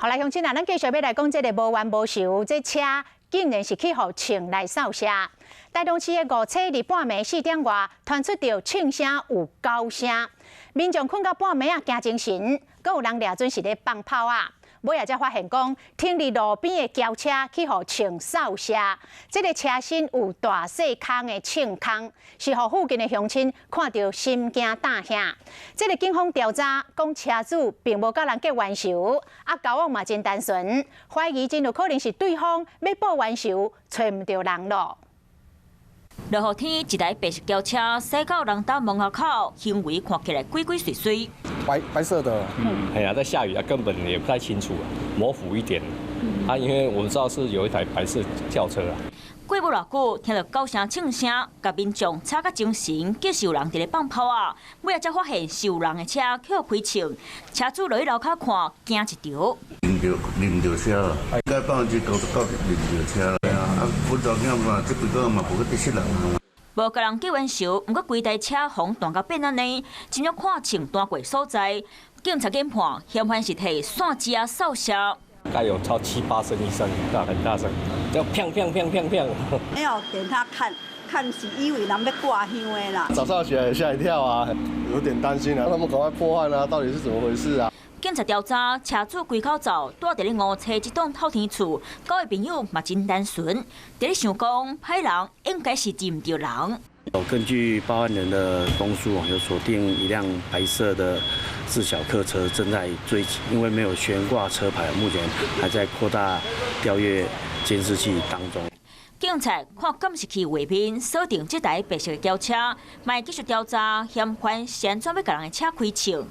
好來，鄉親啊，咱繼續欲來講這个無冤無仇，這車竟然是去予銃來掃射。台中市的五車佇半暝4點外，傳出著銃聲有狗聲，民眾睏到半暝啊，驚精神，閣有人掠準是咧放炮啊。尾仔才發現講，停佇路邊的轎車去予銃掃射，這个車身有大細空的銃空，是予附近的鄉親看著心驚膽嚇。這个警方調查講，車主並無佮人結冤仇，啊，交往嘛真單純，懷疑真有可能是對方欲報冤仇，揣毋著人囉。落雨天，一台白色轎車駛到人家門口，行為看起來鬼鬼祟祟。白白色的，嗯，哎呀，在下雨啊，根本也不太清楚，模糊一點。啊，因為我們知道是有一台白色轎車啊。過無偌久，聽著狗聲、銃聲，共民眾吵甲精神，計是有人佇咧放炮啊。尾仔才發現是有人的車去予開銃，車主落去樓跤看，驚一趒。認著認著車啦，該90%認著車啦。啊，本查囝嘛，這幾個嘛無去得失人啊。無共人結冤仇，毋過規台車予彈甲變按呢，真正看銃彈過所在。警察研判，嫌犯是提線枝仔掃射。大概有超七八聲以上，大很大聲，就砰砰砰砰砰。沒有給他看，看是以為人欲掛香的啦。早上起來嚇一跳啊，有點擔心啊，他們趕快破案啊，到底是怎麼回事啊？警察調查，車主規口走，蹛佇咧梧棲這棟透天厝，九个朋友嘛真單純，佇咧想講，歹人應該是認毋著人。根據報案人的供述，有鎖定一輛白色的自小客車正在追擊，因為沒有懸掛車牌，目前還在擴大調閱監視器當中。警察看監視器畫面，鎖定這台白色的轎車，嘛繼續調查嫌犯是按怎欲共人的車開銃。